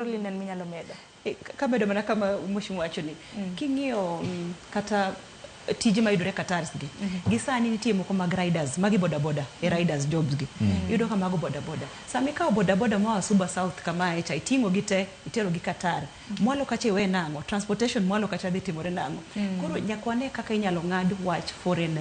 Lilian, minyalo medo? Kamedo mana kama mheshimiwa wacho ni king'iyo kata tije mayudore Qatar gi gi sani, nitie moko mag riders, magi boda boda e riders jobs gi. Iyudo ka mago boda boda, sama ikawo boda boda moa Suba South kamae cha, iting'o gi te, itero gi Qatar mwalo kacha, iwe nang'o transportation mwalo kacha dhi timore nang'o? Koro nyaka wane kaka inyalo ng'ad wach foreign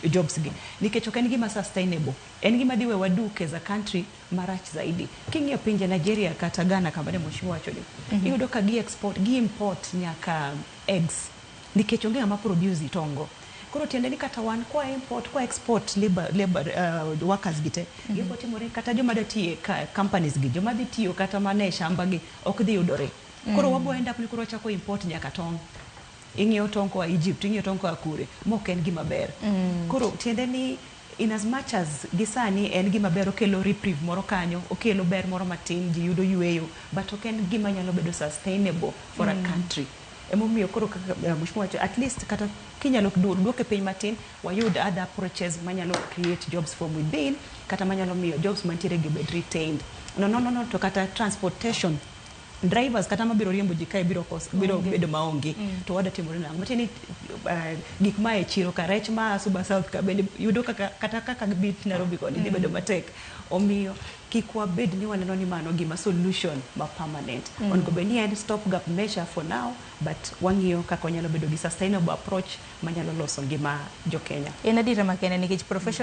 jobs gi, nikech ok en gima sustainable, en gima dhi we waduk as a country marach zaidi. King'iyo pinje Nigeria kata Ghana kama ne mheshimiwa wacho ni, iyudo ka gi export, gi import nyaka eggs, nikech onge ng'ama produce tongo. Koro tiende ni kata wan kwa import, kwa export labor workers gi te, gima timore, kata joma dwa tiyo e companies gi, joma dhi tiyo kata mana e shamba gi ok dhi yudore. Koro wabo end up ni koro wachako import nyaka tong', ing'iewo tong' koa Egypt, ing'iewo tong' koa kure, mok en gima ber. Koro tiende ni in as much as gisani en gima ber, okelo reprieve moro kanyo, okelo ber moro matin, ji yudo yueyo, but ok en gima nyalo bedo sustainable for a country. Emomiyo koro kaka mheshimiwa wacho, at least kata kinyalo duoke piny matin, wayud other approaches manyalo create jobs from within, kata manyalo miyo jobs mantiere gi bed retained. No, no, no, no, to kata transportation drivers kata mabiro riembo ji kae biro bedo maonge, to wada timore nang'o? Matiende ni gik ma e chiro ka, rech ma Suba South ka bende yudo kaka kata kaka bit Nairobi koni dhi bedo matek. Omiyo kik wabed ni waneno ni mano gima solution ma permanent. Onego bed ni en stop gap measure for now, but wang'iyo kaka wanyalo bedo gi sustainable approach manyalo loso ngima jo Kenya. En adiera makende nikech profession